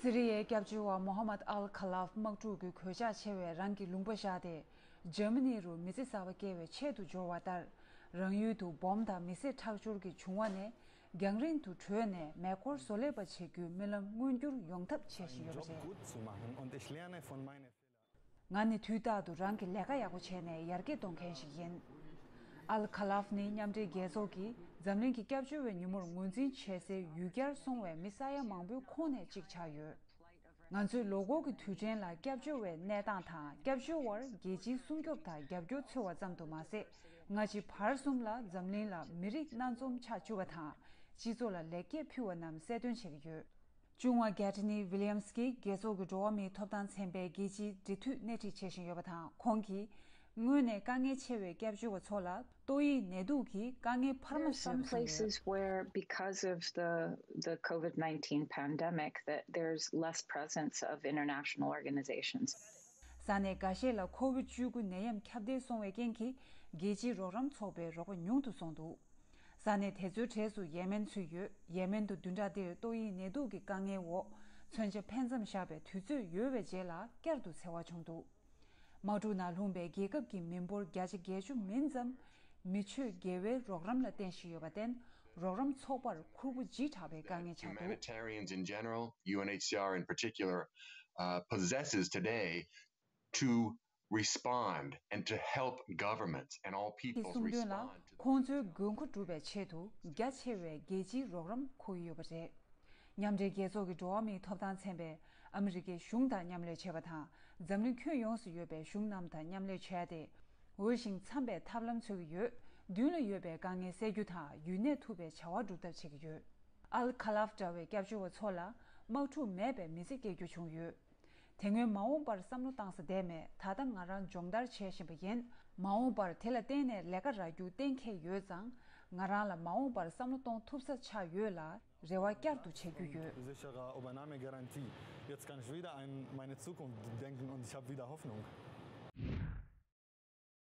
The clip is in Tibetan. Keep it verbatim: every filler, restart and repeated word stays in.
སི་རི་ཡའི་སྐྱབས་བཅོལ་བ་མོ་ཧ་མད་ཨལ་ཁ་ལཱབ་དམག་འཁྲུག་གི་གོད་ཆག་ཆེ་བའི་རང་གི་ལུང་པ་བཞག་སྟེ། འཇར་མ་ནི་རུ་མི་ཚེ་གསར་པ་སྐྱེལ་བའི་ཆེད་དུ་འབྱོར་བ་ལྟར། རང་ཡུལ་དུ་སྦོམ་དང་མི་བཟད་ཁྲག་སྦྱོར་གྱི་བྱུང་བ་ནས། རྒྱང་རིང་དུ་བྲོས་ནས་མེ་འཁོར་བཟོ་ལས་པ་བྱེད་རྒྱུའི་རྨི་ལམ་མངོན་འགྱུར་ཡོང་ཐབས་བྱེད་བཞིན་ཡོད་པ་རེད། ང་ནི་དུས་རྟག་ཏུ་རང་གི་ལས་ཀ་ཡག་པོ་བྱས་ནས་ཡར་རྒྱས་གཏོང་མཁན་ཞིག་ཡིན། ཨལ་ཁ་ལཱབ་ནི་མཉམ་འབྲེལ་རྒྱལ་ཚོགས་ཀྱིས་འཛམ་གླིང་གི་སྐྱབས་བཅོལ་བའི་ཉིན་མོར་ངོས་འཛིན་བྱེད་སའི་ཡུལ་གྱར་སོང་བའི་མི་ས་ཡ་མང་པོའི་ཁོངས་ནས་གཅིག་ཆགས་ཡོད། ང་ཚོས་ལོ་འཁོར་གྱི་དུས་དྲན་ལ་སྐྱབས་བཅོལ་བའི་གནས་སྟངས་དང་སྐྱབས་བཅོལ་བར་རྒྱལ་སྤྱིའི་སྲུང་སྐྱོབ་དང་རྒྱབ་སྐྱོར་འཚོལ་བ་ཙམ་དུ་མ་ཟད། སྔ་ཕྱི་བར་གསུམ་ལ་འཛམ་གླིང་ལ་མི་རིགས་སྣ་འཛོམས་ཆགས་བཅུག་པ་དང་། སྤྱི་ཚོགས་ལ་ལེགས་སྐྱེས་ཕུལ་བ་རྣམས་གསལ་སྟོན་བྱེད་ཀྱི་ཡོད། ལྕོགས་དབང་གྷེ་ཏི་ནི་ཝི་ལི་ཡམ་སི་ཀྱིས་རྒྱལ་ཚོགས་ཀྱི་འགྲོ་བ་མིའི་ཐོབ་ཐང་ཚན་པའི་རྒྱལ་སྤྱིའི་འབྲེལ་མཐུད་སྣེ་ཁྲིད་བྱེད་བཞིན་ཡོད་པ་དང་། ཁོང་གིས། སྔོན་ནས་དཀའ་ངལ་ཆེ་བའི་སྐྱབས་བཅོལ་བ་ཚོ་ལ་ཏོག་དབྱིབས་ནད་དུག་གིས་དཀའ་ངལ་འཕར་མ་There are བཟོས་པ་བཟུང་ཡོད། Some places where, because of the, the COVID nineteen pandemic, that there's less presence of international organizations. ས་གནས་འགའ་ཤས་ལ་ཁོ་བིད་བཅུ་དགུ་ནད་ཡམས་ཁྱབ་གདལ་སོང་བའི་རྐྱེན་གྱིས། རྒྱལ་སྤྱིའི་རོགས་རམ་ཚོགས་པའི་རོགས་པ་ཉུང་དུ་སོང་འདུག་ས་གནས་དེ་ཚོའི་གྲས་སུ་ཡེ་མེན་ཚུད་ཡོད། ཡེ་མེན་དུ་བདུན་ཕྲག་འདིར་ཏོག་དབྱིབས་ནད་དུག་གི་དཀའ་ངལ་འོག་མཚོན་ཆ་ཕུན་སུམ་བཞག་པའི་དུས་ཚོད་ཡོལ་བའི་རྗེས་ལ་བསྐྱར་དུ་འཚེ་བ་བྱུང་འདུག་དམག་འཁྲུག་ནང་ལྷུང་པའི་རྒྱལ་ཁབ་ཀྱི་མི་འབོར་བརྒྱ་ཆ་བརྒྱད་ཅུ་མིན་ཙམ། མི་ཆོས་དགེ་བའི་རོགས་རམ་ལ་བརྟེན་བཞིན་ཡོད་པར་བརྟེན། རོགས་རམ་ཚོགས་པར་ཁུར་པོ་ལྗིད་དྲགས་པའི་དཀའ་ངལ་ཆགས་འདུག Humanitarians in general, U N H C R in particular, uh, possesses today to respond and to help governments and all དེ་peoples གསུང་དོན་ལ། respond to the ཁོང་ཚོའི་དགོས་མཁོ་སྒྲུབ་པའི་ཆེད་དུ་རྒྱ་ཆེ་བའི་རྒྱལ་སྤྱིའི་རོགས་རམ་ཁུར་གྱི་ཡོད་པ་རེད། མཉམ་འབྲེལ་རྒྱལ་ཚོགས་ཀྱི་འགྲོ་བ་མིའི་ཐོབ་ཐང་ཚན་པས་ཨ་མི་རི་ཀའི་གཞུང་དང་མཉམ་ལས་བྱས་པ་དང་། འཛམ་གླིང་ཁྱོན་ཡོངས་སུ་ཡོད་པའི་གཞུང་རྣམས་དང་མཉམ་ལས་བྱས་ཏེ། འོས་ཤིང་འཚམ་པའི་ཐབས་ལམ་འཚོལ་གྱི་ཡོད། མདུན་ལ་ཡོད་པའི་དཀའ་ངལ་སེལ་རྒྱུ་དང་ཡུན་གནས་ཐུབ་པའི་བྱ་བ་སྒྲུབ་ཐབས་བྱེད་ཀྱི་ཡོད། ཨལ་ཁ་ལཱབ་འདྲ་བའི་སྐྱབས་བཅོལ་བ་ཚོ་ལ་དམག་འཁྲུག་མེད་པའི་མི་ཚེ་སྐྱེལ་རྒྱུ་བྱུང་ཡོད། དེ་སྔོན་མ་འོངས་པར་བསམ་བློ་བཏང་ས་བསྡད་མེད། ད་ལྟ་ང་རང་སྦྱོང་བརྡར་བྱེད་བཞིན་པ་ཡིན། མ་འོངས་པར་དེ་ལ་བརྟེན་ནས་ལས་ཀ་རག་རྒྱུ་གཏན་འཁེལ་ཡོད་ཙང་། ང་རང་ལ་མ་འོངས་པར་བསམ་བློ་གཏོང་ཐུབ་ས་ཆགས་ཡོད་ལ། རེ་བ་བསྐྱར་དུ་བྱེད་རྒྱུ་ཡོད། Sichere Übernahmegarantie. Jetzt kann ich wieder an meine Zukunft denken und ich habe wieder Hoffnung.